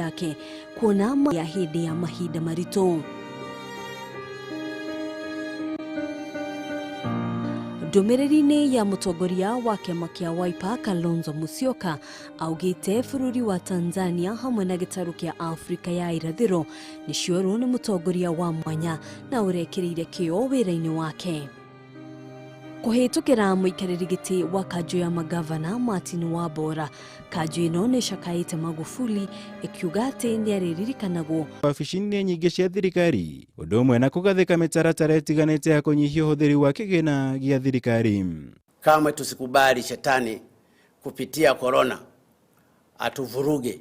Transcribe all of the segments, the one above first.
Yake kuona ya hĩndĩ ya mahinda maritũ. Ndũmĩrĩri-inĩ ya mũtongoria wa kĩama kĩa Wiper Kalonzo Musyoka augĩte bũrũri wa Tanzania hamwe na gĩtarũ kĩa Afrika ya irathĩro nĩ ciorwo nĩ mũtongoria wa mwanya na ũrekĩrĩire kĩo wĩra-inĩ wake. Kũhĩtũkĩra mũikarĩri gĩtĩ wa kanjũ ya magavana Martin Wambora, kanjũ ĩno nĩ ĩcakaĩte Magufuli ĩkiuga atĩ nĩ arĩririkanagwo wabici-inĩ nyingĩ cia thirikari, ũndũ ũmwe na kũgathĩka mĩtaratara ĩtiganĩte ya kũnyihia ũhũthĩri wa kĩgĩna gĩa thirikari. Kamwe tusikubali shetani kupitia korona atuvuruge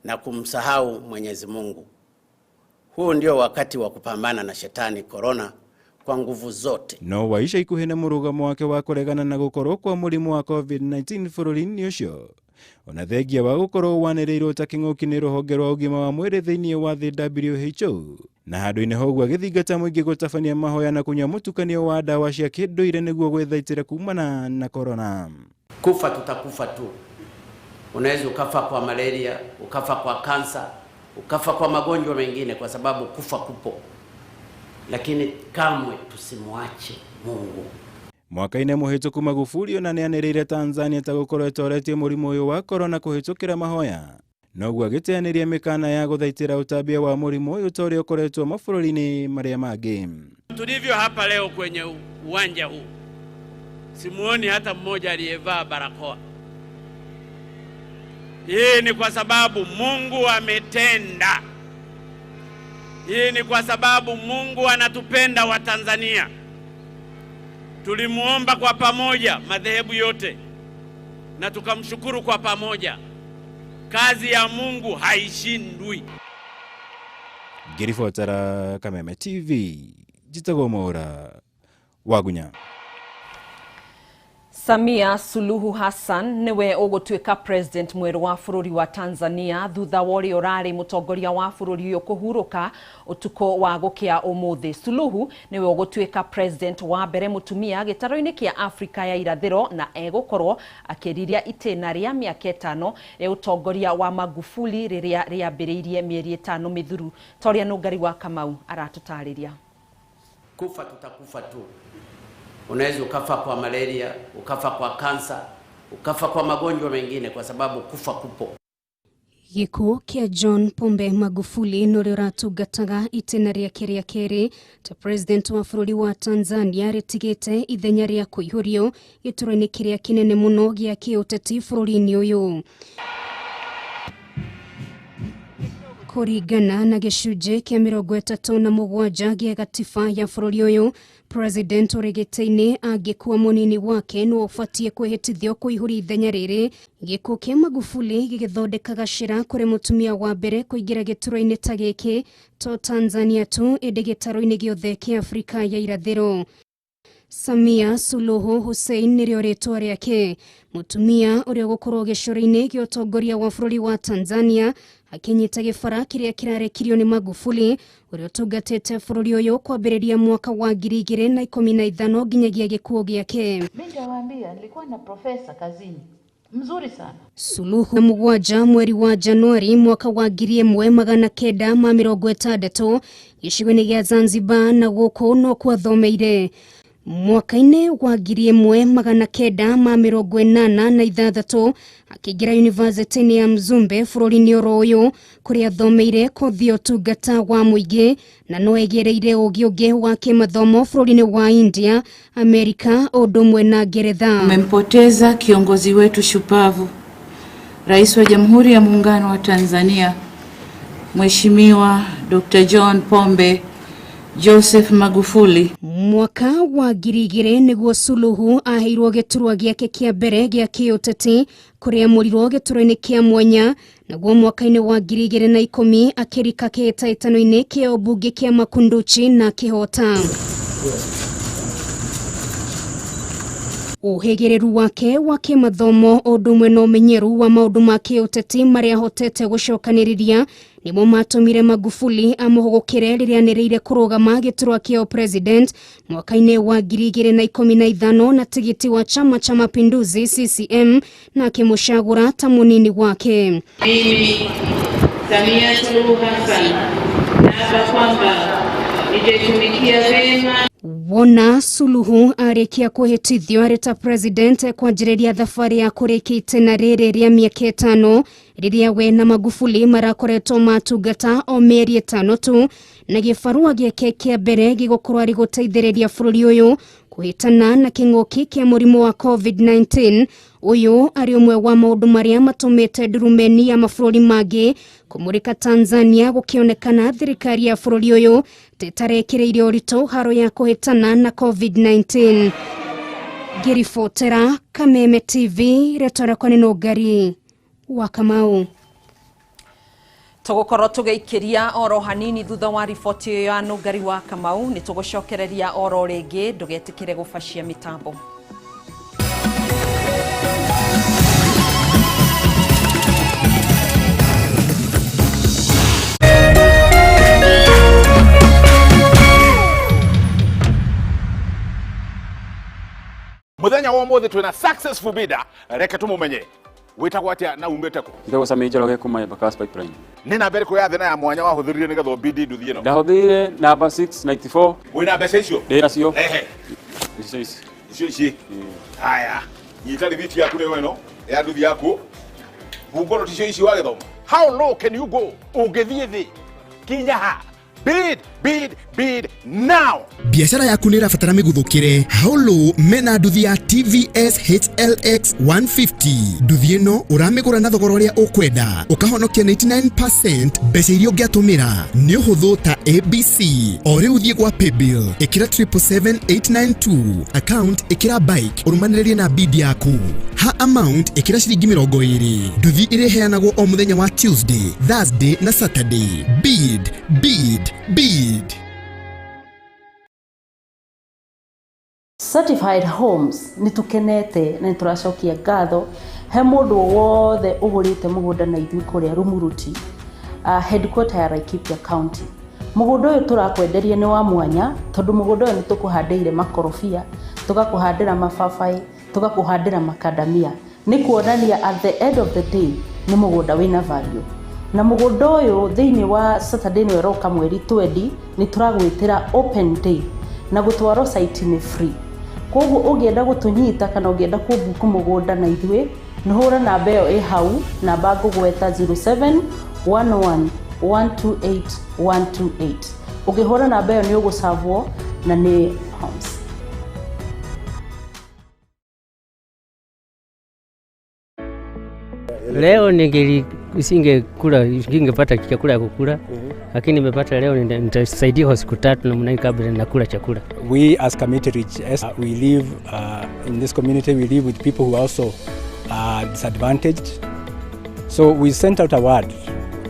na kumsahau Mwenyezi Mungu. Huu ndio wakati wa kupambana na shetani korona kwa nguvu zote. No wa ica ikuhĩ na mũrũgamo wake wa kũregana na gũkorwo kwa mũrimũ wa COVID-19 bũrũri-inĩ ũcio, ona thengia wa gũkorwo wanĩrĩirwo ta kĩng'ũki nĩ rũhonge rwa ũgima wa mwĩrĩ thĩinĩ wa thĩ WHO, na handũ-inĩ ha ũguo agĩthingata mũingĩ gũtabania mahoya na kũnyua mũtukanio wa ndawa cia kĩndũire nĩguo gwĩthaitĩra kumana na korona. Kufa tutakufa tu. Unaweza ukafa kwa malaria, ukafa kwa kansa, ukafa kwa magonjwa mengine, kwa sababu kufa kupo, lakini kamwe tusimwache Mungu. Mwaka-inĩ mũhĩtũku Magufuli ona nĩanĩrĩire Tanzania ta gũkorwo ĩtoretie mũrimũ ũyũ wa korona kũhĩtũkĩra mahoya, noguo agĩteanĩria mĩkana ya gũthaitĩra ũtambia wa mũrimũ ũyũ ta ũrĩa ũkoretwo mabũrũri-inĩ marĩa mangĩ. Tulivyo hapa leo kwenye uwanja huu, simuoni hata mmoja aliyevaa barakoa. Hii ni kwa sababu Mungu ametenda. Hii ni kwa sababu Mungu anatupenda wa Tanzania. Tulimuomba kwa pamoja madhehebu yote na tukamshukuru kwa pamoja. Kazi ya Mungu haishindwi. Ngĩribotera Kameme TV, njĩtagwo Mwaura Wagunya. Samia Suluhu Hassan niwe ũgũtuĩka president mwerũ wa bũrũri wa Tanzania thutha wa ũrĩa ũrarĩ mũtongoria wa bũrũri ũyũ kũhurũka ũtukũ wa gũkĩa ũmũthĩ. Suluhu niwe ũgũtuĩka president wa mbere mũtumia gĩtarũ-inĩ kĩa Afrika ya irathĩro na egũkorwo akĩriria itĩna rĩa mĩaka 5 rĩa ũtongoria wa Magufuli rĩrĩa rĩambĩrĩirie mĩeri 5 mĩthuru. Ta ũrĩa Nũngari wa Kamau aratũtarĩria. Kufa tutakufa tu. Unaweza ukafa kwa malaria, ukafa kwa kansa, ukafa kwa magonjwa mengine, kwa sababu kufa kupo. Gĩkuũ kĩa John Pombe Magufuli nĩ ũrĩa ũratungataga itĩna rĩake rĩa kerĩ ta president wa bũrũri wa Tanzania rĩtigĩte ithenya rĩa kũihũrio gĩturwa-inĩ kĩrĩa kĩnene mũno gĩa kĩũteti bũrũri-inĩ ũyũ. Kũringana na gĩcunjĩ kĩa 37 gĩa gatiba ya bũrũri ũyũ, president ũrĩ gĩtĩ-inĩ angĩkua mũnini wake nĩwe ũbatiĩ kwĩhĩtithio kũihũria ithenya rĩrĩ. Gĩkuũ kĩa Magufuli gĩgĩthondeka gacĩra kũrĩ mũtumia wa mbere kũingĩra gĩturwa-inĩ ta gĩkĩ to Tanzania tu ĩndĩ gĩtarũ-inĩ gĩothe kĩa Afrika ya irathĩro. Samia Suluhu Hussein nĩrĩo rĩtwa rĩake, mũtumia ũrĩa ũgũkorwo gĩcũrĩ-inĩ gĩa ũtongoria wa bũrũri wa Tanzania akĩnyita gĩbara kĩrĩa kĩrarekirio nĩ Magufuli ũrĩa ũtungatĩte bũrũri ũyũ kwambĩrĩria mwaka wa 2015 nginyagia gĩkuũ gĩake. Mimi nitawaambia, nilikuwa na profesa kazini mzuri sana. Suluhu 7 mweri wa Januari mwaka wa 1960 gĩcigo-inĩ gĩa Zanzibar na gũkũ no kwathomeire. Mwaka-inĩ wa 1986 akĩingĩra yunivasĩtĩ-inĩ ya Mzumbe bũrũri-inĩ oro ũyũ kũrĩa athomeire kothi ya ũtungata wa mũingĩ na no egereire ũgĩ ũngĩ wa kĩmathomo bũrũri-inĩ wa India, Amerika ũndũ ũmwe na Ngeretha. Tumempoteza kiongozi wetu shupavu, Rais wa Jamhuri ya Muungano wa Tanzania, Mheshimiwa Dr. John Pombe Joseph Magufuli. Mwaka wa 2000 nĩguo Suluhu aheirwo gĩturwa gĩake kĩa mbere gĩa kĩũteti kũrĩa amũrirwo gĩturwa-inĩ kĩa mwanya, naguo mwaka-inĩ wa 2010 akĩrika kĩhĩtahĩtano-inĩ kĩa ũmbunge kĩa Makunduchi na kĩhota. Ũhĩgĩrĩru wake wa kĩmathomo ũndũ ũmwe na ũmenyeru wa maũndũ ma kĩũteti marĩa ahotete gũcokanĩrĩria nĩmo matũmire Magufuli amũhũgũkĩre rĩrĩa anĩrĩire kũrũgama gĩturwa kĩa president mwaka-inĩ wa 2015 na tigiti wa Chama cha Mapinduzi CCM na akĩmũcagũra ta mũnini wake. Mimi Samia Suluhu Hassan, naapa kwamba nitaitumikia vema Wona Suluhu arĩkia kwĩhĩtithio arĩ ta president kwanjĩrĩria thabarĩ ya kũrĩkia itĩna rĩrĩ rĩa mĩaka 5 rĩrĩa we na Magufuli marakoretwo matungata o mĩeri 5 tu, na gĩbarũa gĩake kĩa mbere gĩgũkorwo arĩ gũteithĩrĩria bũrũri ũyũ kũhĩtana na kĩng'ũki kĩa mũrimũ wa COVID-19. Ũyũ arĩ ũmwe wa maũndũ marĩa matũmĩte ndurumeni ya mabũrũri mangĩ kũmũrĩka Tanzania, gũkĩonekana thirikari ya bũrũri ũyũ tĩtarekĩrĩire ũritũ haro ya kũhĩtana na COVID-19. Ngĩribotera Kameme TV, rĩtwa rĩakwa nĩ Nũngari wa Kamau. Tũgũkorwo tũgĩikĩria oro hanini thutha wa riboti ĩyo ya Nũngari wa Kamau. Nĩ tũgũcokereria oro rĩngĩ, ndũgetĩkĩre gũbacia mĩtambo. Muthenya wa umuthi twina successful bidder, reke tumumenye. Witagwo atia na umite ku? Njagwo Sammy Njoroge kuma Embakasi Pipeline. Nĩ namba ĩrĩkũ ya thĩna ya mwanya wahũthĩrire nĩgetha ũbidi nduthi ĩno? Ndahũthĩrire namba 694. Wĩna mbeca icio? Ndĩ nacio. Ehe. Icio ici. Icio ici. Haya. Nyita rithiti yaku nĩyo ĩno ya nduthi yaku. Hungũrũ ticio ici wagĩthoma. How low can you go? Ũngĩthiĩ thĩ kinya ha? Bid, bid, bid now. Biashara yaku nĩ ĩrabatara mĩguthũkĩre. Haulo mena nduthi ya TVS HLX 150. Nduthi ĩno ũramĩgũra na thogora ũrĩa ũkwenda, ũkahonokia 99% mbeca iria ũngĩatũmĩra. Nĩ ũhũthũ ta ABC. O rĩu thiĩ gwa paybill, ĩkĩra 777892, account ĩkĩra bike, ũrũmanĩrĩrie na bid yaku. Ha amount ĩkĩra ciringi 20. Nduthi ĩrĩheanagwo o mũthenya wa Tuesday, Thursday na Saturday. Bid, bid, bid. Certified Homes nĩ tũkenete na nĩ tũracokia ngatho he mũndũ wothe ũgũrĩte mũgũnda na ithuĩ kũrĩa Rumuruti, headquarter ya Laikipia County. Mũgũnda ũyũ tũrakwenderia nĩ wa mwanya tondũ mũgũnda ũyũ nĩ tũkũhandĩire makorobia, tũgakũhandĩra mababaĩ, tũgakũhandĩra makandamia. Nĩ kuonania at the end of the day nĩ mũgũnda wĩna value. Na mũgũnda ũyũ thĩinĩ wa Saturday nĩ ĩroka mweri 20 nĩ tũragwĩtĩra open day na gũtwarwo site nĩ free. Koguo ũngĩenda gũtũnyita kana ũngĩenda kũbuku mũgũnda na ithuĩ nĩ hũra namba ĩyo ĩ hau, namba ngũgweta 0711 128 128. Ũngĩhũra namba ĩyo nĩ ũgũcavwo na nĩ Homes. Leo nisingekula, nisingepata chakula ya kukula, lakini nimepata leo, nitasaidia kwa siku 3 namna hii kabla nakula chakula. We as Community Reach, we live in this community, we live with people who are also disadvantaged. So we sent out a word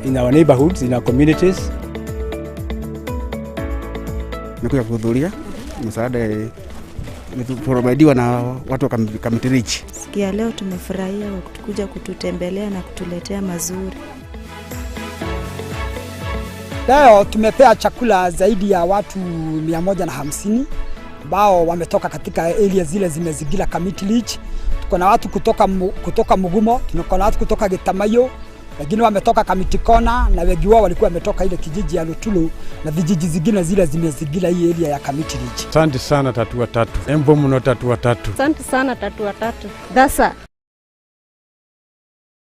in our neighborhoods, in our communities. Nimekuja kuhudhuria msaada tumeprovidiwa na watu wa Community Reach. Siku ya leo tumefurahia kuja kututembelea na kutuletea mazuri. Leo tumepea chakula zaidi ya watu 150 ambao wametoka katika area zile zimezingira Community Reach. Tuko na watu kutoka Mugumo, tuko na watu kutoka Gitamayo, wengine wametoka Kamiti Kona na wengi wao walikuwa wametoka ile kijiji ya Lutulu na vijiji zingine zile zimezingira hii area ya Kamiti Ridge. Asante sana Tatua Tatu. Embo muno Tatua Tatu. Asante sana Tatua Tatu. Thasa.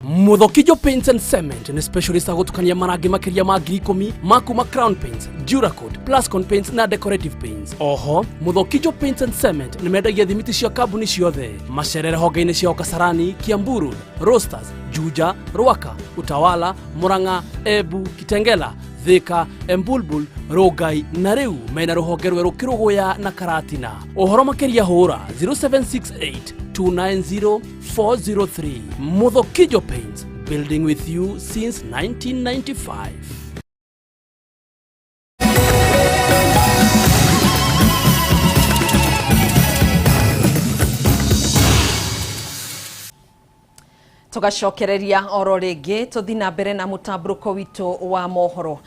Muthokijo Paints and Cement ni specialist agutukania marangi makiria ma 10,000 makuma Crown Paints, Duracoat, Plascon Paints na Decorative Paints. Oho, Muthokijo Paints and Cement ni mendagia thimiti cia kambuni ciothe, macerere honge-inĩ ciao Kasarani, Kiamburu, Roasters, Juja, Ruaka, Utawala, Murang'a, Embu, Kitengela, Thika, Embulbul, Rongai na riu mena ruhonge rwerũ Kĩrũgũya na Karatina. Ũhoro makĩria hũra 0768 290 403. Muthokijo Paints, building with you since 1995. Tugacokereria oro rĩngĩ tũthi na mbere na mũtambũrũko witũ wa mohoro.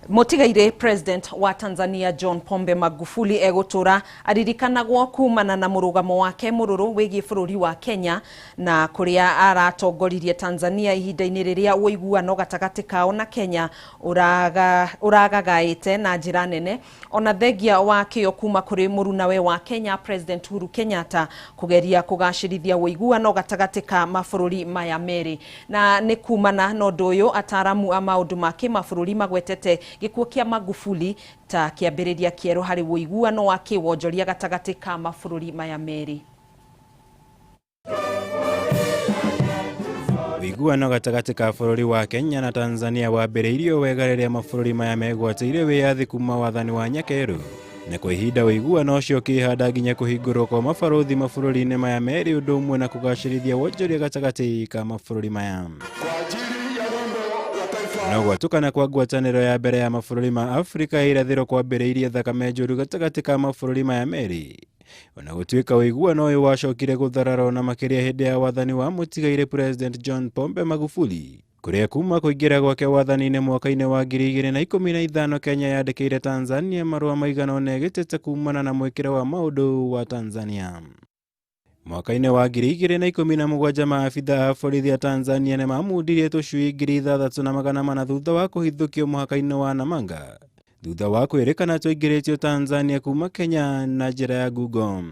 Mũtigairĩ President wa Tanzania John Pombe Magufuli egũtũra aririkanagwo kumana na mũrũgamo wake mũrũrũ wĩgiĩ bũrũri wa Kenya na kũrĩa aratongoririe Tanzania ihinda-inĩ rĩrĩa ũiguano gatagatĩ kao na Kenya ũragagaĩte na njĩra nene, ona thengia wa kĩo kuma kũrĩ mũrunawe wa Kenya President Uhuru Kenyatta kũgeria kũgacĩrithia ũiguano gatagatĩ ka mabũrũri maya merĩ. Na nĩ kumana na ũndũ ũyũ ataramu a maũndũ ma kĩmabũrũri magwetete gĩkuũ kĩa Magufuli ta kĩambĩrĩria kĩerũ harĩ ũiguano wa kĩwonjoria gatagatĩ ka mabũrũri maya merĩ. Ũiguano gatagatĩ ka bũrũri wa Kenya na Tanzania wambĩrĩirio wega rĩrĩa mabũrũri maya megwatĩire wĩyathi kuma wathani wa Nyakerũ, na kwa ihinda ũiguano ũcio ũkĩhanda nginya kũhingũrwo kwa mabarũthi mabũrũri-inĩ maya merĩ, ũndũ ũmwe na kũgacĩrithia wonjoria gatagatĩ ka mabũrũri maya. No gwatũkana kwa ngwatanĩro ya mbere ya mabũrũri ma Afrika ya irathĩro kwambĩrĩirie thakame njũru gatagatĩ ka mabũrũri maya merĩ. Ona gũtuĩka ũiguano ũyũ wacokire gũtharara ona makĩria hĩndĩ ya wathani wa mũtigairĩ President John Pombe Magufuli, kũrĩa kuma kũingĩra gwake wathani-inĩ mwaka-inĩ wa 2015 Kenya yandĩkĩire Tanzania marũa maigana ũna ĩgĩtete kumana na mwĩkĩre wa maũndũ wa Tanzania. Mwaka-inĩ wa 2017 maabitha a borithi a Tanzania nĩ mamundirie tũcui 6400 thutha wa kũhithũkio mũhaka-inĩ wa Namanga, thutha wa kwĩrĩkana twaingĩrĩtio Tanzania kuma Kenya na njĩra ya Google.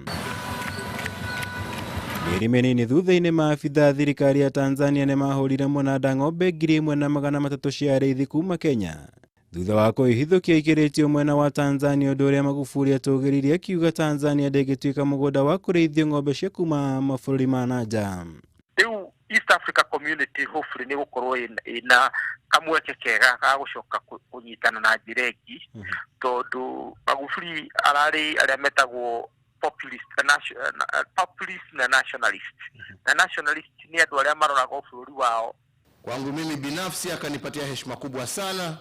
Mĩeri mĩnini thutha-inĩ maabitha a thirikari ya Tanzania nĩ mahũrire mũnanda ng'ombe 1300 cia arĩithi kuma Kenya thutha wa kũihithũkia ikĩrĩtio mwena wa Tanzania, ũndũ ũrĩa Magufuli atũgĩririe akiuga Tanzania ndĩngĩtuĩka mũgũnda wa kũrĩithio ng'ombe cia kuma mabũrũri ma na nja. Rĩu East Africa Community hopefully nĩ gũkorwo ĩna kamweke kega ga gũcoka kũnyitana na njĩra ĩngĩ, tondũ Magufuli ararĩ arĩa metagwo populist na nationalist, na nationalist nĩ andũ arĩa maroraga bũrũri wao. Kwangu mimi binafsi akanipatia heshima kubwa sana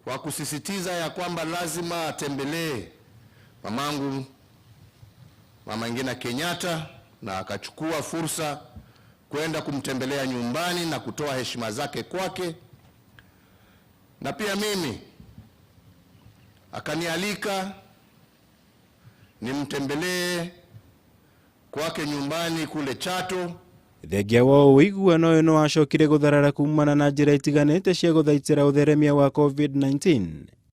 kwa kusisitiza ya kwamba lazima atembelee mamangu Mama Ngina Kenyatta, na akachukua fursa kwenda kumtembelea nyumbani na kutoa heshima zake kwake. Na pia mimi akanialika nimtembelee kwake nyumbani kule Chato. Thengia wa ũiguano ũyũ nĩwacokire gũtharara kumana na njĩra itiganĩte cia gũthaitĩra ũtheremia wa COVID-19,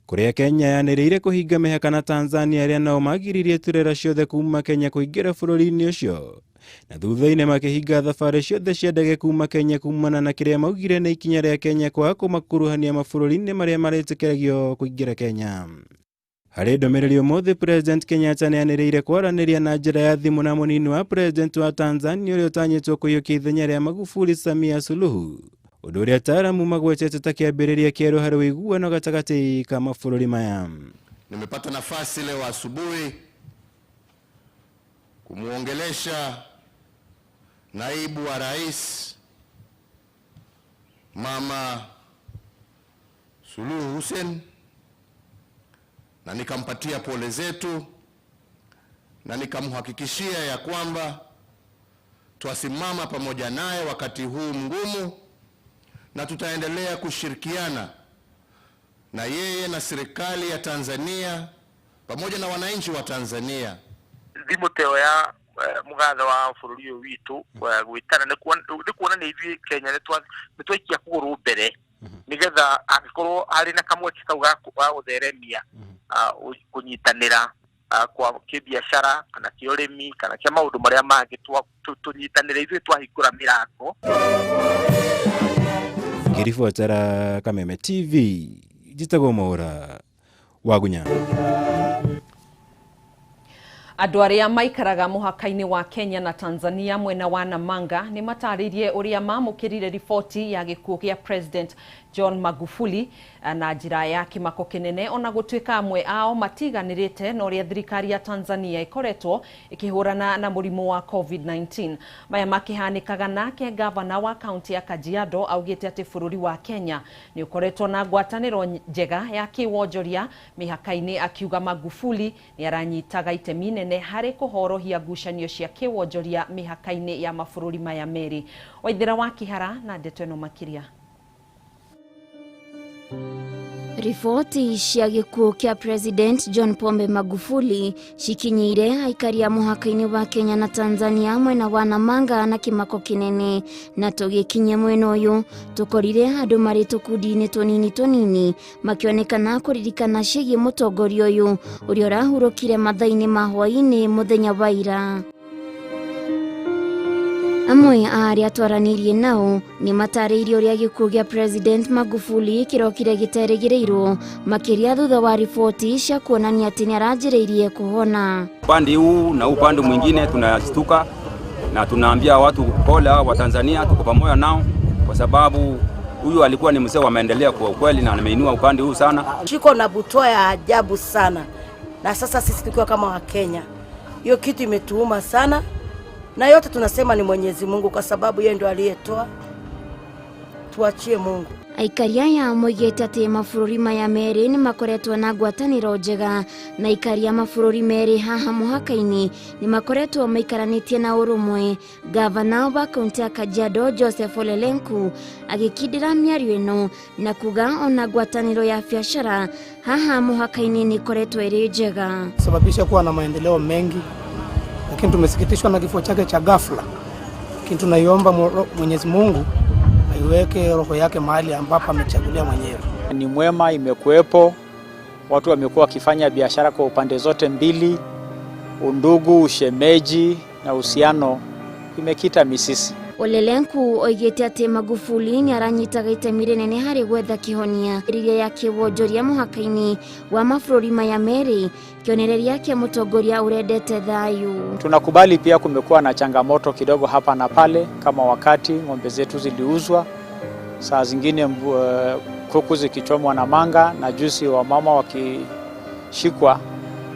kũrĩa Kenya yanĩrĩire kũhinga mĩhaka na Tanzania arĩa nao magiririe turera ciothe kuma Kenya kũingĩra bũrũri-inĩ ũcio, na thutha-inĩ makĩhinga thabarĩ ciothe cia ndege kuma Kenya kumana na kĩrĩa maugire nĩ ikinya rĩa Kenya kwaga kũmakuruhania mabũrũri-inĩ marĩa marĩtĩkĩragio kũingĩra Kenya. Harĩ ndũmĩrĩri ũmũthĩ, President Kenyatta nĩanĩrĩire kwaranĩria na njĩra ya thimũ na mũnini wa President wa Tanzania ũrĩa ũtanyĩtwo kũiyũkia ithenya rĩa Magufuli, Samia Suluhu, ũndũ ũrĩa ataaramu magwetete ta kĩambĩrĩria kĩerũ harĩ ũiguano gatagatĩ ka mabũrũri maya. Nimepata nafasi leo asubuhi kumuongelesha naibu wa rais Mama Suluhu Hussein, na nikampatia pole zetu na nikamhakikishia ya kwamba twasimama pamoja naye wakati huu mgumu na tutaendelea kushirikiana na yeye na serikali ya Tanzania pamoja na wananchi wa Tanzania. Thimũ teo ya mũgathe wa bũrũri ũyũ witũ gwĩtana nĩ kuonania ithuĩ Kenya nĩ twaikia kũgũrũ mbere, nĩgetha angĩkorwo harĩ na kamweke kau ga gũtheremia kũnyitanĩra kwa kĩbiacara kana kĩũrĩmi kana kĩa maũndũ marĩa mangĩ, tũnyitanĩre ithuĩ twahingũra mĩrango. Ngĩribotera Kameme TV, njĩtagwo Mwaura Wagunya. Andũ arĩa maikaraga mũhaka-inĩ wa Kenya na Tanzania mwena wa Namanga nĩ matarĩirie ũrĩa mamũkĩrire riboti ya gĩkuũ kĩa President John Magufuli na njĩra ya kĩmako kĩnene, ona gũtuĩka amwe ao matiganĩrĩte na ũrĩa thirikari ya Tanzania ĩkoretwo ĩkĩhũrana na mũrimũ wa COVID-19. Maya makĩhanĩkaga nake gavana wa kaunti ya Kajiado augĩte atĩ bũrũri wa Kenya nĩ ũkoretwo na ngwatanĩro njega ya kĩwonjoria mĩhaka-inĩ, akiuga Magufuli nĩ aranyitaga itemi nene rĩnene harĩ kũhorohia ngucanio cia kĩwonjoria mĩhaka-inĩ ya mabũrũri maya merĩ. Waithera wa Kĩhara na ndeto ĩno makĩria. Riboti cia gĩkuũ kĩa President John Pombe Magufuli cikinyĩire aikari a mũhaka-inĩ wa Kenya na Tanzania mwena wa Namanga na kĩmako kĩnene, na tũgĩkinya mwena ũyũ tũkorire andũ marĩ tũkundi-inĩ tũnini tũnini makĩonekana kũririkana ciĩgiĩ mũtongoria ũyũ ũrĩa ũrahurũkire mathaa-inĩ ma hwaĩ-inĩ mũthenya wa ira. Amwe a arĩa twaranĩirie nao nĩ matarĩirie ũrĩa gĩkuũ gĩa President Magufuli kĩrokire gĩterĩgĩrĩirwo, makĩria thutha wa riboti cia kuonania atĩ nĩaranjĩrĩirie kũhona. Upande huu na upande mwingine tunashtuka na tunaambia watu pole wa Tanzania, tuko pamoja nao kwa sababu huyu alikuwa ni mzee wa maendeleo kwa ukweli na ameinua upande huu sana. Shiko na butoa ya ajabu sana, na sasa sisi tukiwa kama Wakenya, hiyo kitu imetuuma sana. Na yote tunasema ni Mwenyezi Mungu kwa sababu yeye ndo aliyetoa. Tuachie Mungu. Aikari aya moigĩte atĩ mabũrũri maya merĩ nĩ makoretwo na ngwatanĩro njega, na aikari a mabũrũri merĩ haha mũhaka-inĩ nĩ makoretwo maikaranĩtie na ũrũmwe. Gavana wa kaunti ya Kajiado Joseph Ole Lenku agĩkindĩra mĩario ĩno na kuga ona ngwatanĩro ya biacara haha mũhaka-inĩ nĩ ĩkoretwo ĩrĩ njega, sababisha kuwa na maendeleo mengi, lakini tumesikitishwa na kifo chake cha ghafla. Lakini tunaiomba Mwenyezi Mungu aiweke roho yake mahali ambapo amechagulia mwenyewe. Ni mwema, imekuwepo, watu wamekuwa wakifanya biashara kwa upande zote mbili, undugu, ushemeji na uhusiano imekita misisi. Ole Lenku oigĩte atĩ Magufuli nĩ aranyitaga itemi rĩnene harĩ gwetha kĩhonia rĩrĩa ya kĩwonjoria mũhaka-inĩ wa mabũrũri maya merĩ, kĩonereria kĩa mũtongoria ũrendete thayũ. Tunakubali pia kumekuwa na changamoto kidogo hapa na pale, kama wakati ng'ombe zetu ziliuzwa, saa zingine kuku zikichomwa na manga na juzi wa mama wakishikwa,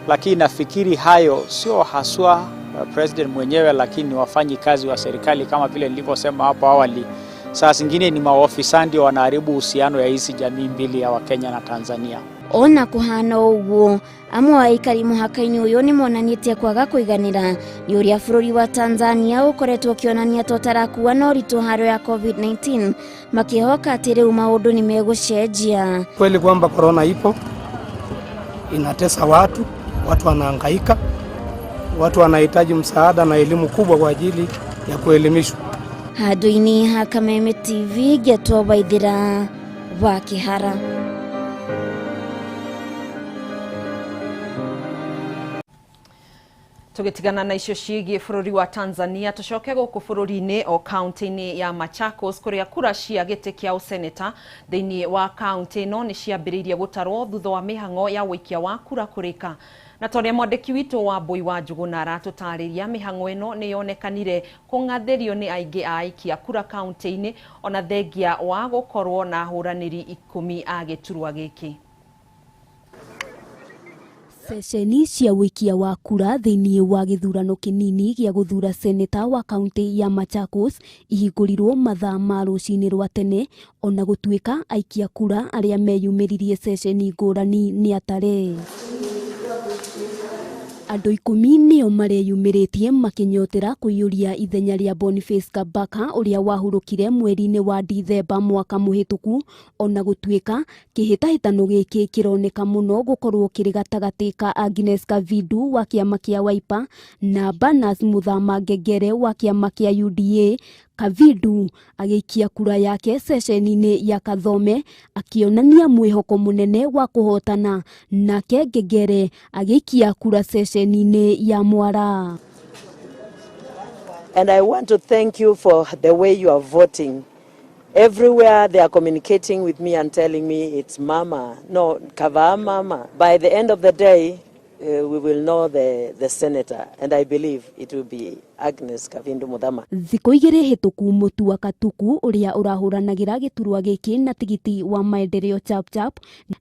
lakini nafikiri hayo sio haswa president mwenyewe, lakini wafanyi kazi wa serikali kama vile nilivyosema hapo awali. Saa zingine ni maofisa ndio wanaharibu uhusiano ya hizi jamii mbili ya Wakenya na Tanzania. Ona kuhana ũguo, amwe aikari mũhaka-inĩ ũyũ nĩ monanĩtie kwaga kũiganĩra nĩ ũrĩa bũrũri wa Tanzania ũkoretwo ũkĩonania ta ũtarakuwa na ũritũ haro ya COVID-19, makĩhoka atĩ rĩu maũndũ nĩ megũcenjia. Kweli kwamba corona ipo, inatesa watu, watu wanahangaika, watu wanahitaji msaada na elimu kubwa kwa ajili ya kuelimishwa. Handũ-inĩ ha Kameme TV ngĩatwo Waithĩra wa Kĩhara. Tũgĩtigana na icio ciĩgiĩ bũrũri wa Tanzania, tũcoke gũkũ bũrũri-inĩ o kaunti-inĩ ya Machakos kũrĩa kura cia gĩtĩ kĩa ũseneta thĩinĩ wa kaunti ĩno nĩ ciambĩrĩirie gũtarwo thutha wa mĩhang'o ya ũikia wa kura kũrĩka. Na torĩa mwandĩki witũ wa Mbui wa Njũgũna aratũtarĩria, mĩhang'o ĩno nĩ yonekanire kũng'athĩrio nĩ aingĩ a aikia kura kaunti-inĩ ona thengia wa gũkorwo na ahũranĩri 10 a gĩturwa gĩkĩ. Ceceni cia ũikia wa kura thĩinĩ wa gĩthurano kĩnini gĩa gũthura seneta wa kaunti ya Machakos ihingũrirwo mathaa ma rũcinĩ rwa tene, ona gũtuĩka aikia kura arĩa meyumĩririe ceceni ngũrani nĩ atare. Andũ 10 nĩo mareyumĩrĩtie makĩnyotera kũiyũria ithenya rĩa Boniface Kabaka ũrĩa wahurũkire mweri-inĩ wa Dithemba mwaka mũhĩtũku, ona gũtuĩka kĩhĩtahĩtano gĩkĩ kĩroneka mũno gũkorwo kĩrĩ gatagatĩ ka Agnes Kavindu wa kĩama kĩa Wiper na Barnabas Muthama Ngengere wa kĩama kĩa UDA. Kavindu agĩikia kura yake ceceni-inĩ ya Kathome akĩonania mwĩhoko mũnene wa kũhotana, nake Ngengere agĩikia kura ceceni-inĩ ya Mwara. And I want to thank you for the way you are voting. Everywhere they are communicating with me and telling me it's mama, no, Kava mama. By the end of the day, we will know the senator, and I believe it will be Agnes Kavindu Muthama. Thikũ igĩrĩ hĩtũku Mutua Katuku ũrĩa ũrahũranagĩra gĩturwa gĩkĩ na tigiti wa maendeleo Chapchap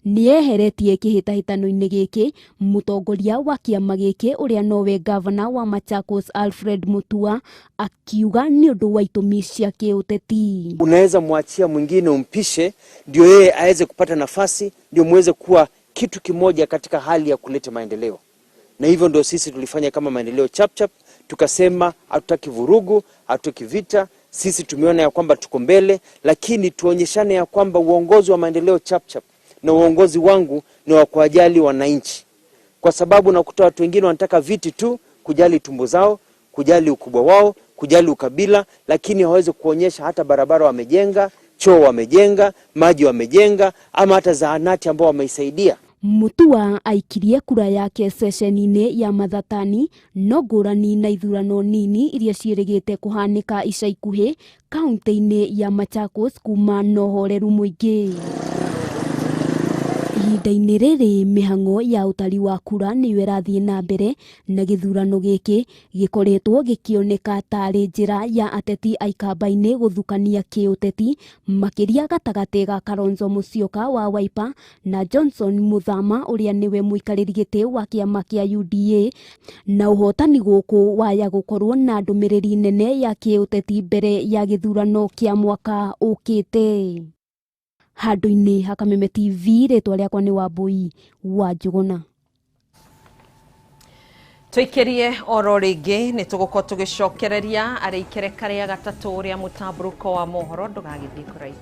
nĩeheretie kĩhĩtahĩtano-inĩ gĩkĩ. Mũtongoria wa kĩama gĩkĩ ũrĩa nowe gavana wa Machakos Alfred Mutua akiuga nĩ ũndũ wa itũmi cia kĩũteti. Unaweza mwachia mwingine umpishe ndio yeye aweze kupata nafasi, ndio muweze kuwa kitu kimoja katika hali ya kuleta maendeleo. Na hivyo ndio sisi tulifanya kama Maendeleo Chapchap, tukasema hatutaki vurugu, hatutaki vita. Sisi tumeona ya kwamba tuko mbele, lakini tuonyeshane ya kwamba uongozi wa Maendeleo Chapchap na uongozi wangu ni wa kuwajali wananchi, kwa sababu nakuta watu wengine wanataka viti tu, kujali tumbo zao, kujali ukubwa wao, kujali ukabila, lakini hawawezi kuonyesha hata barabara wamejenga, choo wamejenga, maji wamejenga, ama hata zahanati ambao wameisaidia. Mutua aikirie kura yake ceceni-inĩ ya Mathatani no ngũrani na ithurano nini iria ciĩrĩgĩte kũhanĩka ica ikuhĩ kaunti-inĩ ya Machakos kuma na ũhoreru mũingĩ. Ihinda-inĩ rĩrĩ mĩhang'o ya ũtari wa kura nĩyo ĩrathiĩ na mbere na gĩthurano gĩkĩ gĩkoretwo gĩkĩoneka tarĩ njĩra ya ateti a ikamba-inĩ gũthukania kĩũteti makĩria gatagatĩ ga Kalonzo Musyoka wa Wiper na Johnson Muthama ũrĩa nĩwe mũikarĩri gĩtĩ wa kĩama kĩa UDA, na ũhotani gũkũ waya gũkorwo na ndũmĩrĩri nene ya kĩũteti mbere ya gĩthurano kĩa mwaka ũkĩte. Handũ-inĩ ha Kameme TV, rĩtwa rĩakwa nĩ Wambui wa Njũgũna. Tũikĩrie oro rĩngĩ nĩ tũgũkorwo tũgĩcokereria arĩ ikereka rĩa gatatũ rĩa mũtambũrũko wa mohoro, ndũgagĩthiĩ kũraihu.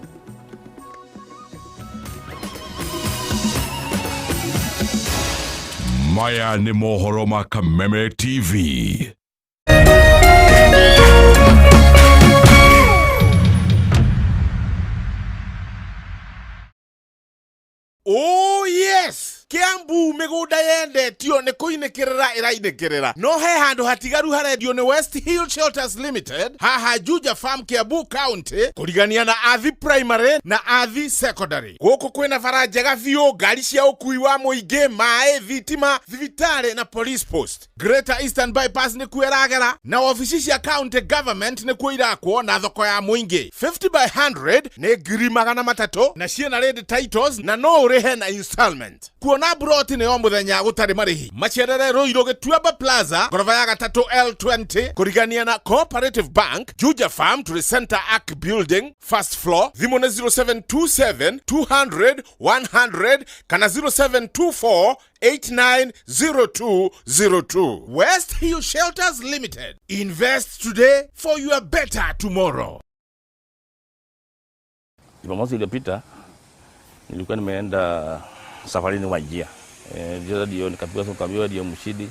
Maya nĩ mohoro ma Kameme TV. Oh yes, Kiambu migunda yendetio ni kuinikirira irainikirira no he handu hatigaru harendio ni West Hill Shelters Limited haha Juja Farm Kiambu County kurigania na Athi Primary na Athi Secondary. Guku kwina bara njega biũ, ngari cia ukui wa muingi, maĩ, thitima, thibitarĩ na police post. Greater Eastern Bypass nĩkuo ĩragera na ofici cia county government nĩkuo irakwo na thoko ya muingi. 50 by 100 nĩ 300,000 na ciĩna ready titles na no ũrĩhe na installment. Kuona broti nĩ o mũthenya gũtarĩ marĩhi. Macerere Ruiru Gĩtuamba Plaza ngoroba ya gatatũ L20 kũrigania na Cooperative Bank, Juja Farm to the Center Arc Building first floor. Thimũ nĩ 0727 200 100 kana 0724 890202. West Hill Shelters Limited. Invest today for your better tomorrow. Jumamosi iliyopita nilikuwa nimeenda safarini Wajir. Ndio nikapiga simu kaambiwa ndio mshindi.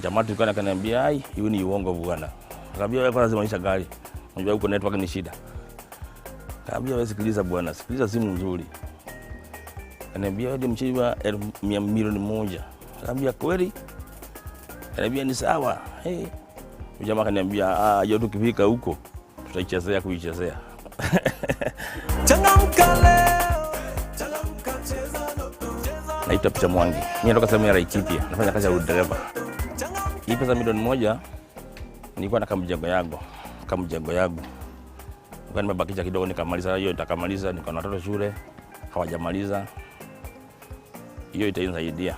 Jamaa tulikuwa akaniambia ai, hiyo ni uongo bwana. Akaambia wewe kwanza simamisha gari. Unajua huko network ni shida. Akaambia wewe sikiliza bwana, sikiliza simu nzuri. Akaniambia wewe ndio mshindi wa 1,000,000. Akaambia kweli? Akaniambia ni sawa. Hey. Jamaa akaniambia ah, hiyo tukifika huko tutaichezea kuichezea. Naitwa Peter Mwangi. Mimi natoka sehemu ya Laikipia, nafanya kazi ya udereva. Hii pesa 1,000,000 nilikuwa na kamjengo yangu, Nilikuwa nimebakisha kidogo nikamaliza hiyo, nitakamaliza, niko na watoto shule, hawajamaliza. Hiyo itanisaidia.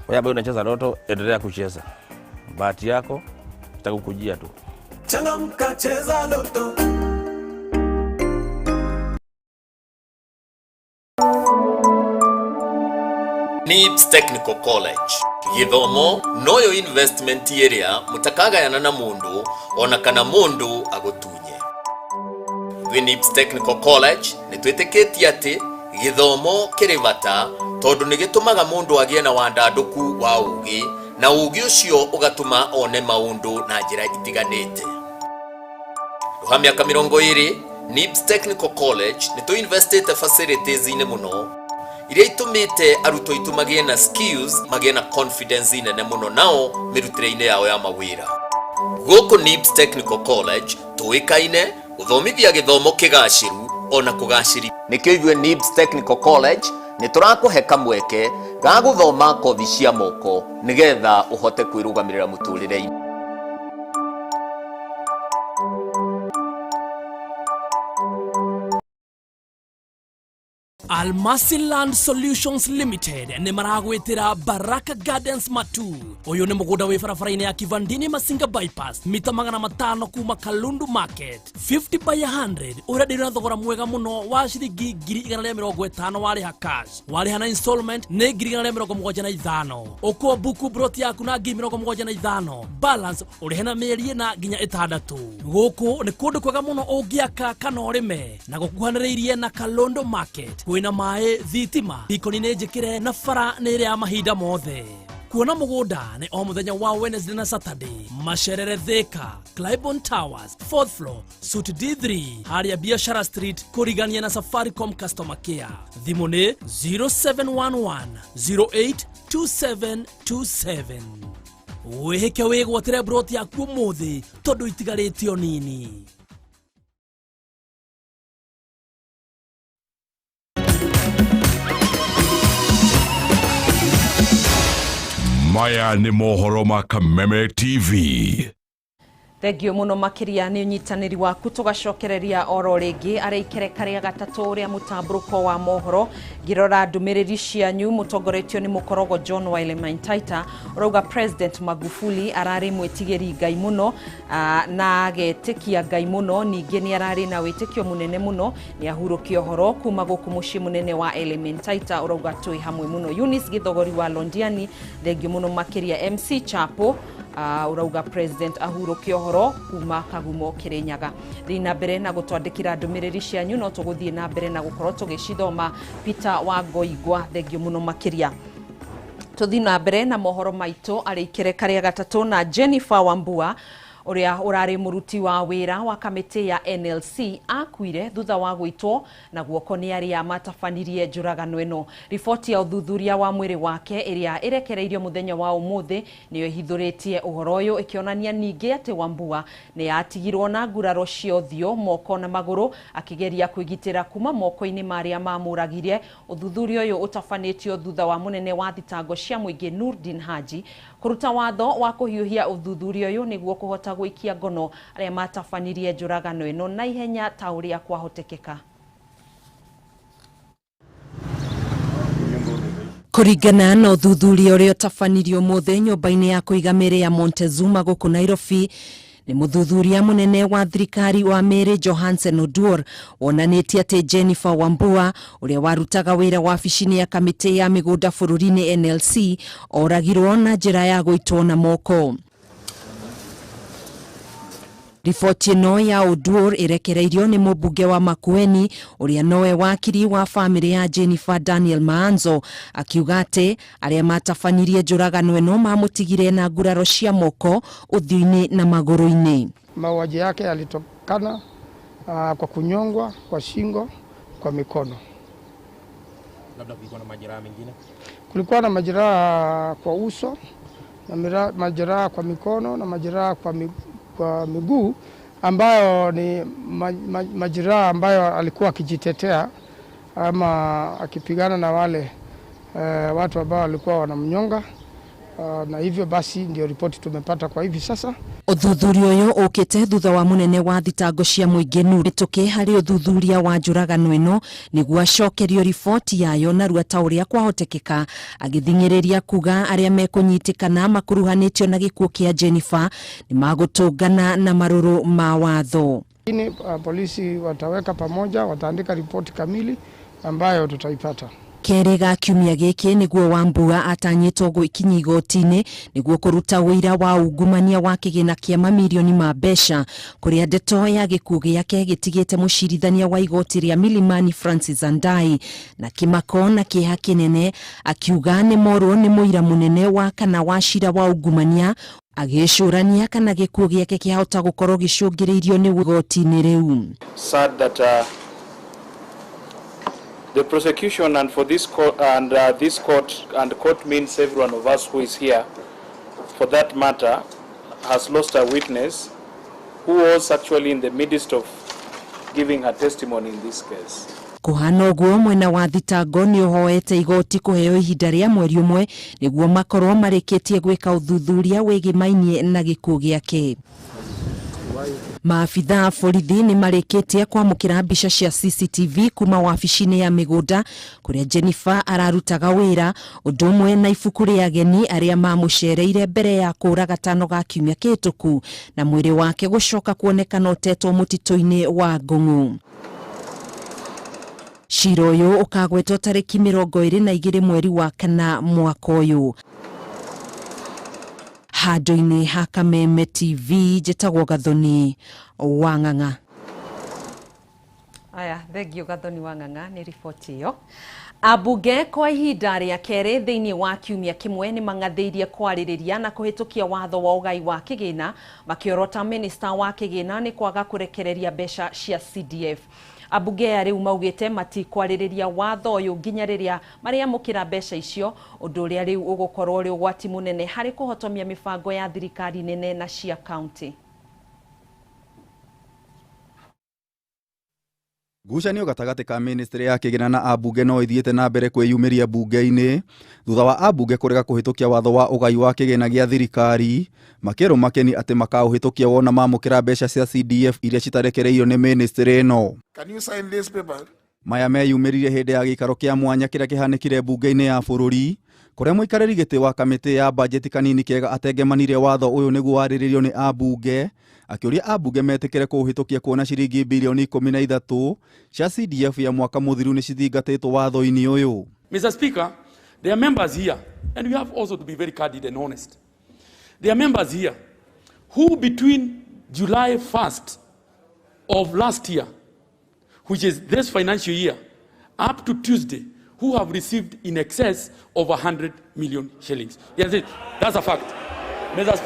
Kwa hiyo bado unacheza loto, endelea kucheza. Bahati yako itakukujia tu. Changamka, cheza loto. NIBS Technical College githomo noyo investment area mutakagayana na mundu ona kana mundu agutunye. Thwi NIBS Technical College nitwitikitie ati githomo kiri bata tondu nigitumaga mundu agie na wandanduku wa ugi na ugi ucio ugatuma one maundu na njira itiganite. Ruha miaka 20 NIBS Technical College nituinvestite facilities ine muno iria itumite arutwo aitu magie na skills, magie na confidence nene muno nao mirutire-ini yao ya mawira. Guku NIBS Technical College tuikaine guthomithia githomo kigaciru ona kugaciri. Nikio ithuĩ NIBS Technical College niturakuhe kamweke ga guthoma kothi cia moko nigetha uhote kwirugamirira muturire-ini. Almasi Land Solutions Limited nĩ maragwĩtĩra Baraka Gardens Matu. Ũyũ nĩ mũgũnda wĩ barabara-inĩ ya Kivandini Masinga Bypass, mita 500 kuma Kalundu Market, 50 by 100, ũrenderio na thogora mwega mũno wa ciringi 150,000 warĩha cash. Warĩha na installment nĩ 175,000. Ũkũo buku broti yaku na 75,000, balance ũrĩhe na mĩeri 4 nginya 6. Gũkũ nĩ kũndũ kwega mũno ũngĩaka kana ũrĩme, na gũkuhanĩrĩirie na Kalundu Market. Kwĩna maĩ, thitima, ikoni nĩ njĩkĩre na bara nĩ ĩrĩa ya mahinda mothe. Kuona mũgũnda nĩ o mũthenya wa Wednesday na Saturday. Macerere Thika, Clibon Towers, 4th floor, Suite D3, harĩa Biashara Street, kũrigania na Safaricom Customer Care. Thimũ nĩ 0711 082727. Wĩhĩke wĩgwatĩre broti yaku ũmũthĩ tondũ itigarĩte o nini. Maya nĩ mohoro ma Kameme TV. Thengio muno makiria ni unyitanĩri waku. Tũgacokereria oro rĩngĩ arĩa ikereka rĩa gatatũ rĩa mũtambũrũko wa mohoro. Ngĩrora ndũmĩrĩri cianyu mũtongoretio nĩ mũkorogo John Waile Taita, ũrauga President Magufuli ararĩ mwĩtigĩri Ngai mũno, na agetĩkia Ngai mũno, ningĩ nĩ ararĩ na wĩtĩkio mũnene mũno. Nĩ ahurũkia ũhoro kuma gũkũ mũciĩ mũnene wa Elementaita, ũrauga twĩ hamwe mũno. Eunice Gĩthogori wa Londiani, thengio mũno makĩria. MC Chapo, ũrauga President ahurũkia ũhoro kuma Kagumo Kirinyaga. Thiĩ na mbere na gũtwandĩkĩra ndũmĩrĩri cianyu, no tũgũthiĩ na mbere na gũkorwo tũgĩcithoma. Peter wa Ngoigwa, thengio mũno makĩria. Tũthiĩ na mbere na mohoro maitũ arĩ ikereka rĩa gatatũ na Jennifer Wambua ũrĩa ũrarĩ mũruti wa wĩra wa kamĩtĩ ya NLC akuire thutha wa gwĩtwo na guoko nĩ arĩa matabanirie njũragano ĩno. Riboti ya ũthuthuria wa mwĩrĩ wake ĩrĩa ĩrekereirio mũthenya wa ũmũthĩ nĩyo ĩhithũrĩtie ũhoro ũyũ, ĩkĩonania ningĩ atĩ Wambua nĩ atigirwo na nguraro cia ũthiũ, moko na magũrũ akĩgeria kwĩgitĩra kuma moko-inĩ ma arĩa mamũragire. Ũthuthuria ũyũ ũtabanĩtio thutha wa mũnene wa thitango cia mũingĩ Nurdin Haji kũruta watho wa kũhiũhia ũthuthuria ũyũ nĩguo kũhota gũikia ngono arĩa matabanirie njũragano ĩno na ihenya ta ũrĩa kwahotekeka. Kũringana na ũthuthuria ũrĩa ũtabanirio ũmũthĩ nyũmba-inĩ ya kũiga mĩĩrĩ ya Montezuma gũkũ Nairobi nĩ mũthuthuria mũnene wa thirikari wa mĩĩrĩ Johansen Oduor, wonanĩtie atĩ Jennifer Wambua ũrĩa warutaga wĩra wabici-inĩ ya kamĩtĩ ya mĩgũnda bũrũri-inĩ NLC oragirwo na njĩra ya gũitwo na moko. Riboti ĩno ya Oduor ĩrekereirio nĩ mũmbunge wa Makueni ũrĩa nowe wakiri wa famĩlĩ ya Jennifer Daniel Maanzo, akiuga atĩ arĩa matabanirie njũragano ĩno mamũtigire na nguraro cia moko, ũthiũ-inĩ na magũrũ-inĩ. Mauaji yake yalitokana kwa kunyongwa kwa shingo, kwa mikono. Labda kulikuwa na majeraha mengine? Kulikuwa na majeraha kwa uso na majeraha kwa mikono na majeraha kwa miguu, ambayo ni majeraha ambayo alikuwa akijitetea ama akipigana na wale watu ambao walikuwa wanamnyonga, na hivyo basi ndio ripoti tumepata kwa hivi sasa. Ũthuthuria ũyũ ũkĩte thutha wa mũnene wa thitango cia mũingĩ Mĩtũkĩ harĩ ũthuthuria wa njũragano ĩno nĩguo acokerio riboti yayo narua ta ũrĩa kwahotekeka, agĩthing'ĩrĩria kuga arĩa mekũnyitĩkana makuruhanĩtio na gĩkuũ kĩa Jennifer nĩ magũtũngana na marũrũ ma watho. Lakini polisi wataweka pamoja, wataandika ripoti kamili ambayo tutaipata. Kerĩ ga kiumia gĩkĩ nĩguo Wambua atanyĩtwo gwĩkinyia igoti-inĩ nĩguo kũruta ũira wa ungumania wa kĩgĩna kĩa mamirioni ma mbeca, kũrĩa ndeto ya gĩkuũ gĩake gĩtigĩte mũcirithania wa igoti rĩa Milimani Francis Andai na kĩmako na kĩeha kĩnene, akiuga nĩ morwo nĩ mũira mũnene wa kana wa cira wa ungumania, agĩcũrania kana gĩkuũ gĩake kĩahota gũkorwo gĩcũngĩrĩirio nĩ igoti-inĩ rĩu. Sad that the prosecution and for this court and this court, and court means every one of us who is here for that matter, has lost a witness who was actually in the midst of giving her testimony in this case. Kũhana ũguo mwena wa thitango nĩ ũhoete igoti kũheo ihinda rĩa mweri ũmwe nĩguo makorwo marĩkĩtie gwĩka ũthuthuria wĩgĩmainie na gĩkuũ gĩake. Maabitha a borithi nĩ marĩkĩtie kwamũkĩra mbica cia CCTV kuma wabici-inĩ ya mĩgũnda kũrĩa Jennifer ararutaga wĩra, ũndũ ũmwe na ibuku rĩa ageni arĩa mamũcereire mbere ya kũra gatano ga kiumia kĩhĩtũku na mwĩrĩ wake gũcoka kuonekana ũtetwo mũtitũ-inĩ wa Ngũng'ũ. Cira ũyũ ũkagwetwo tarĩki 22 mweri wa 4 mwaka ũyũ. Handũ-inĩ ha Kameme TV njĩtagwo Gathoni wa Ng'ang'a. Aya, thengio Gathoni wa Ng'ang'a nĩ riboti ĩyo. Ambunge kwa ihinda rĩa kerĩ thĩinĩ wa kiumia kĩmwe nĩ mang'athĩirie kwarĩrĩria na kũhĩtũkia watho wa ũgai wa kĩgĩna, makĩorota minista wa kĩgĩna nĩ kwaga kũrekereria mbeca cia CDF. Ambunge aya rĩu maugĩte matikwarĩrĩria watho ũyũ nginya rĩrĩa marĩamũkĩra mbeca icio, ũndũ ũrĩa rĩu ũgũkorwo ũrĩ ũgwati mũnene harĩ kũhotomia mĩbango ya thirikari nene na cia kaunti. Ngucanio gatagatĩ ka ministry ya kĩgĩna na ambunge no ithiĩte na mbere kwĩyumĩria mbunge-inĩ thutha wa ambunge kũrega kũhĩtũkia watho wa ũgai wa kĩgĩna gĩa thirikari, makĩrwo makeni atĩ makaũhĩtũkia wona mamũkĩra mbeca cia CDF iria citarekereirio nĩ ministry ĩno. Can you sign this paper? Maya meyumĩririe hĩndĩ ya gĩikaro kĩa mwanya kĩrĩa kĩhanĩkire mbunge-inĩ ya bũrũri, kũrĩa mũikarĩri gĩtĩ wa kamĩtĩ ya bajeti Kanini Kega atengemanire watho ũyũ nĩguo warĩrĩrio nĩ ambunge, akĩũria ambunge metĩkĩre kũũhĩtũkia kuona ciringi bilioni 13 cia CDF ya mwaka mũthiru nĩ cithingatĩtwo watho-inĩ ũyũ. Mr. Speaker, there are members here, and we have also to be very candid and honest. There are members here who between July 1st of last year, which is this financial year, up to Tuesday, who have received in excess of 100 million shillings. Yes, that's a fact. Mr.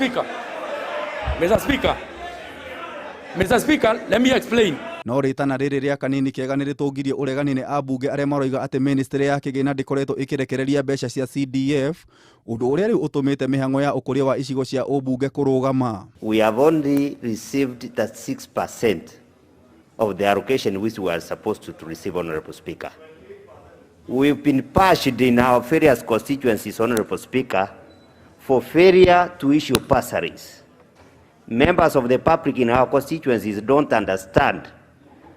Speaker, let me explain. No rĩtana rĩrĩ rĩa Kanini Kega nĩ rĩtũngirie ũregani nĩ ambunge arĩa maroiga atĩ ministry ya kĩgĩna ndĩkoretwo ĩkĩrekereria mbeca cia CDF, ũndũ ũrĩa rĩu ũtũmĩte mĩhang'o ya ũkũria wa icigo cia ũmbunge kũrũgama. We have only received that 6% of the allocation which we are supposed to receive, Honorable Speaker. We've been patched in our various constituencies, Honorable Speaker, for failure to issue bursaries. Members of the public in our constituencies don't understand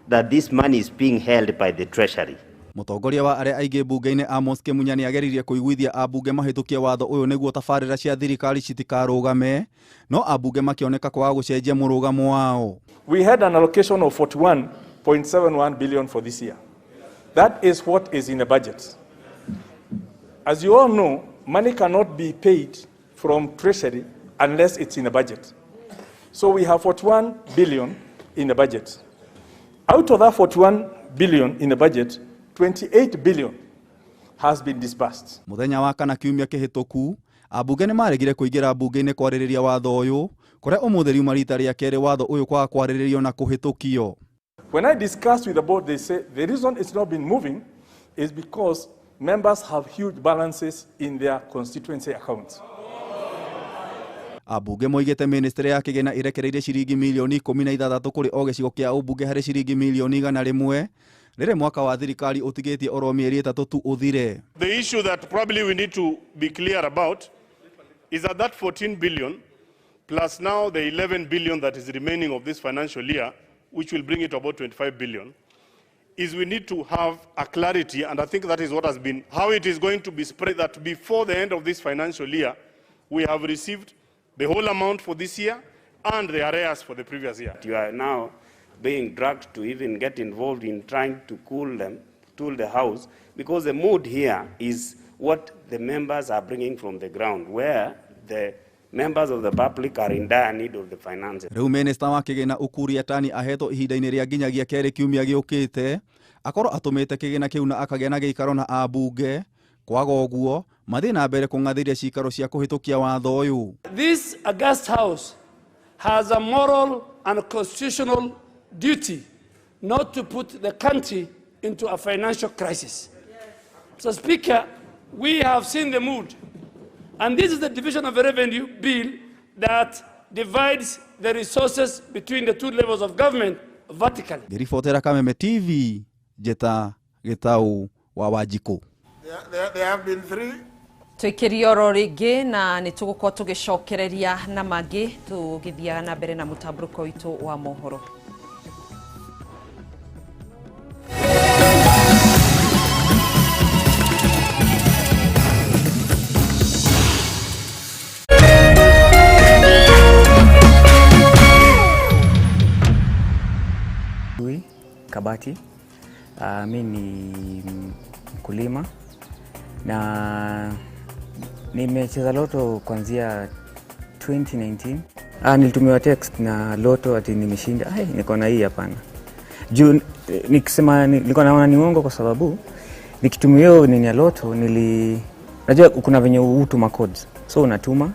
that this money is being held by the Treasury. Mũtongoria wa arĩa aingĩ mbunge-inĩ Amos Kĩmunya nĩageririe kũiguithia ambunge mahĩtũkie watho ũyũ nĩguo tabarĩra cia thirikari citikarũgame, no ambunge makĩoneka kwaga gũcenjia mũrũgamo wao. We had an allocation of 41.71 billion for this year. That is what is in the budget. As you all know, money cannot be paid from Treasury unless it's in the budget. So we have 41 billion in the budget. Out of that 41 billion in the budget, 28 billion has been disbursed. Mũthenya wa kana kiumia kĩhĩtũku, ambunge nĩ maregire kũingĩra mbunge-inĩ kwarĩrĩria watho ũyũ, kũrĩa ũmũthĩ riuma rita rĩa kerĩ watho ũyũ kwaga kwarĩrĩrio na kũhĩtũkio. When I discussed with the board, they say the reason it's not been moving is because members have huge balances in their constituency accounts. Ambunge moigĩte ministry ya kĩgĩna ĩrekereirie ciringi milioni 16 kũrĩ o gĩcigo kĩa ũmbunge harĩ ciringi milioni 100 rĩrĩ mwaka wa thirikari ũtigĩtie oro mĩeri 3 tu ũthire. The issue that probably we need to be clear about is that that 14 billion plus now the 11 billion that is remaining of this financial year, which will bring it to about 25 billion, is we need to have a clarity, and I think that is what has been, how it is going to be spread, that before the end of this financial year, we have received the whole amount for this year and the arrears for the previous year. You are now being dragged to even get involved in trying to cool them, cool the house, because the mood here is what the members are bringing from the ground, where the members of the public are in dire need of the finances. Rĩu minista wa kĩgĩna Ukur Yatani ahetwo ihinda-inĩ rĩa nginyagia kerĩ kiumia gĩũkĩte akorwo atũmĩte kĩgĩna kĩu na akagĩa na gĩikaro na ambunge. Kwaga ũguo mathiĩ na mbere kũng'athĩria cikaro cia kũhĩtũkia watho ũyũ. This august house has a moral and constitutional duty not to put the country into a financial crisis. So, Speaker, we have seen the mood. And this is the division of a revenue bill that divides the resources between the two levels of government vertically. Ngĩribotera Kameme TV, Njĩta Gĩtaũ wa Wanjikũ. There have been three Twikirie oro ringi na nĩ tũgũkorwo tũgĩcokereria na mangĩ tũgĩthiaga na mbere na mũtambũrũko witũ wa mohoro. Louis Kabati. Mi ni mkulima na nimecheza loto kuanzia 2019. Nilitumiwa text na loto ati nimeshinda. Ai, niko na hii hapana. Juu nikisema nilikuwa naona ni uongo kwa sababu nikitumia hiyo nini ya loto najua kuna venye hutuma codes. So unatuma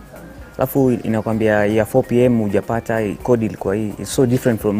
alafu inakwambia ya 4 pm hujapata, code ilikuwa hii. It's so different from